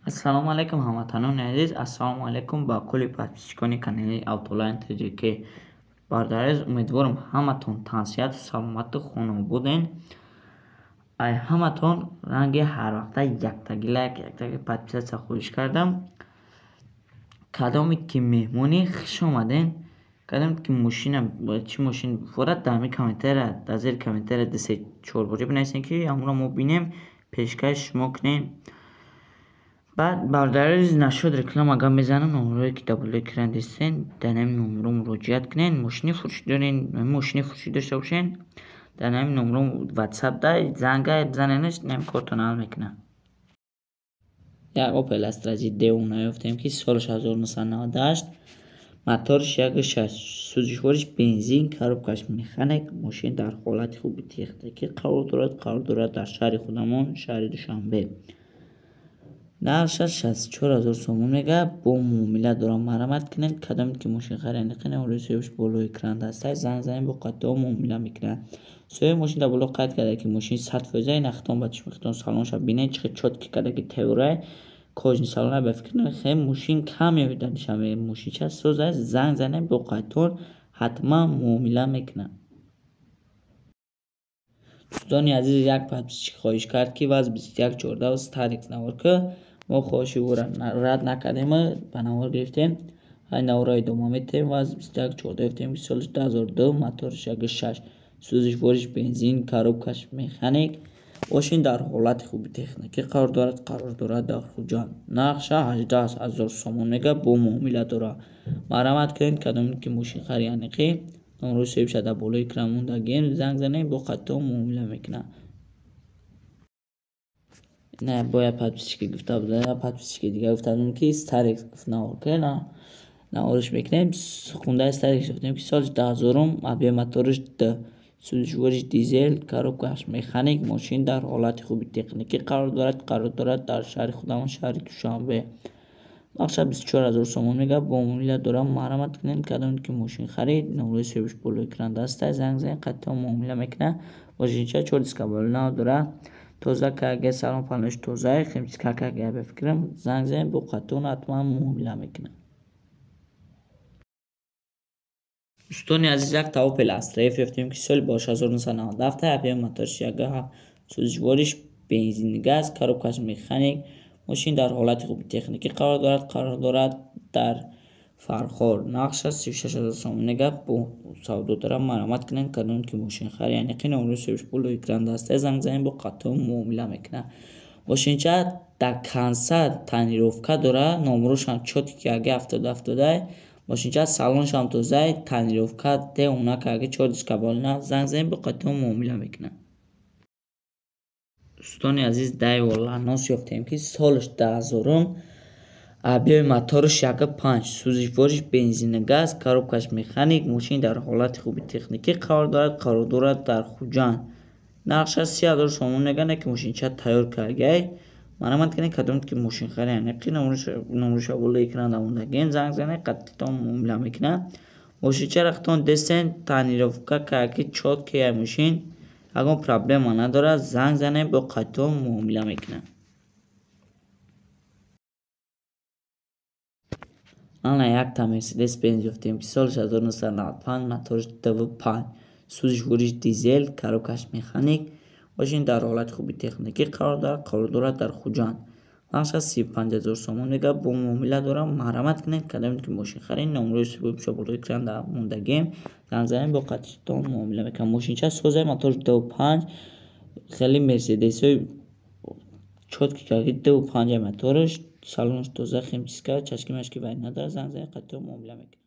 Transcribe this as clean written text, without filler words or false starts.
Ассалому алайкум, ҳамватанони азиз, ассалому алайкум ба кулли подписчикони канали Автолайн ТЖК. Бародари азиз, умедворам ҳаматон тансиҳату саломату хонободен. Ай ҳаматон ранги ҳарвақта яктаги лайк, яктаги подписаться хоҳиш кардам. Кадоме ки меҳмонӣ, хуш омаден. Кадоме ки мошина, чӣ мошин бифорад, дар ҳамин комментария, дар зери комментария ду се чор бори бинависем, ки ҳамонро мо бинем, пешкаш шумо кунем. Баъд, бародари азиз, нашуд реклама гап мезанам. Номерое ки дар болои экран дидем, дар ҳамин номеро муроҷиат кунед. Мошини фурӯшӣ дорен, мошини фурӯшӣ дошта бошен, дар ҳамин номеро WhatsApp да занга бизаненаш, ҳамин кортон ҳал мекунад. Як Opel Astra J девона ёфтем, ки солаш 1998, моторш 1.6, сӯзишвориш бензин, коробкаш механик. Мошин дар ҳолати хуби техникӣ қарор дорад, қарор дорад дар шаҳри худамон, шаҳри Душанбе. Нархаш 64 000 сомон мега, бо муомила дорам. Марҳамат кунед, кадоме ки мошин харидани кунед, номерои соҳибаш болои экран даста, занг занед, бо қатъиҳо муомила мекунад. Соҳиби мошин дар боло қайд карда, ки мошин 100%. Ина хитон ба чишми хитон салонша бинед, чӣ хел чёткий карда, ки тайёрай, кожаный салона. Ба фикр хел мошин кам меояд дар Душанбе. Мошинча соз аст, занг занед, бо қатъиҳо ҳатман муомила мекунад. Дӯстони азиз, як подписчик хоҳиш кард, ки ВАЗ 2114 Старекс навор ки. Мо хоҳиши ӯро рад накардем, ба навор гирифтем. Ҳай наворро идома медиҳем. ВАЗ 2114 ёфтем, ки солаш 2002, мотораш 1.6, сӯзишвориш бензин, коробкаш механик. Мошин дар ҳолати хуби техникӣ қарор дорад, қарор дорад дар Хуҷанд. Нархша 18 000 сомон мега, бо муомила дорад. Марҳамат кунед, кадоме ки мошин хариданиқӣ, номерои соҳибша дар болои экран мондагием, занг занед, бо қатъиҳо муомила мекунад. Не, бояд подписчики гуфта буда, подписчики дига гуфта будем, ки Старекс гуфт навор ки, на навориш мекунем. Хундаи Старекс гуфтем, ки соли 2000-ум, объем моториш д, сӯзишвориш дизел, коробкаш механик. Мошин дар ҳолати хуби техникӣ қарор дорад, қарор дорад дар шаҳри худамон, шаҳри Душанбе. Нархша 24 000 сомон мега, бо муомила дорам. Марҳамат кунед, кадоме ки мошин харид, номерои соҳибаш болои экран даста, занг занед, қатъиҳо муомила мекунад. Мошинча чор диска нав дорад, тоза кага, салон панош тоза, химчистка кага. Ба фикрам, занг занед, бо қатъиҳо ҳатман муомила мекунад. Дӯстони азиз, якта Opel Astra F ёфтем, ки соли 1997, объем моторш 1.7, сӯзишвориш бензин, газ, коробкаш механик. Мошин дар ҳолати хуби техникӣ қарор дорад, қарор дорад дар Фархор. Нархша 36 000 сомон мега, бо савдо дорад. Марҳамат кунед, кадоме ки мошин харидани, номерои соҳибаш болои экран даста, занг занед, бо қатъиҳо муомила мекунад. Мошинча до конца тонировка дорад, номерошам чёткий аги 70 70. Мошинча салоншам тоза, тонировка девона карда, чор диска болина. Занг занед, бо қатъиҳо муомила мекунад. Дӯстони азиз, Daewoo Lanos ёфтем, ки солаш 2000-ум, объеми мотораш 1.5, сӯзишвориш бензину газ, коробкаш механик. Мошин дар ҳолати хуби техникӣ қарор дорад, қарор дорад дар Хуҷанд. Нархша 30 000 сомон мега, не ки мошинча тайёр кардагиай. Марҳамат кунед, кадоме ки мошин харидани, номероша болои экран мондагием, занг занед, қатъитон муомила мекунад. Мошинчаро хитон дестен, тонировка карда, чёткий ай, мошин ягон проблема надорад. Занг занед, бо қатъиҳо муомила мекунад. Ана якта Мерседес Бенз ёфтем, ки соли 1995, мотораш 2.5, сӯзишвориш дизел, коробкаш механик. Мошин дар ҳолати хуби техникӣ қарор дорад, қарор дорад дар Хуҷанд. Нархаш 35 000 сомон мега, бо муомила дорам. Марҳамат кунед, кадоме ки мошин харид, номерои соҳибша болои экран мондагием, занг занед, бо қатъитон муомила мекунад. Мошинча созай, мотораш 2.5, хеле Мерседесҳои чёткий карда, 2.5 мотораш, салонаш тоза, химчистка, чашки машки вай надорад. Занг занед, қатъиҳо муомила мекунад.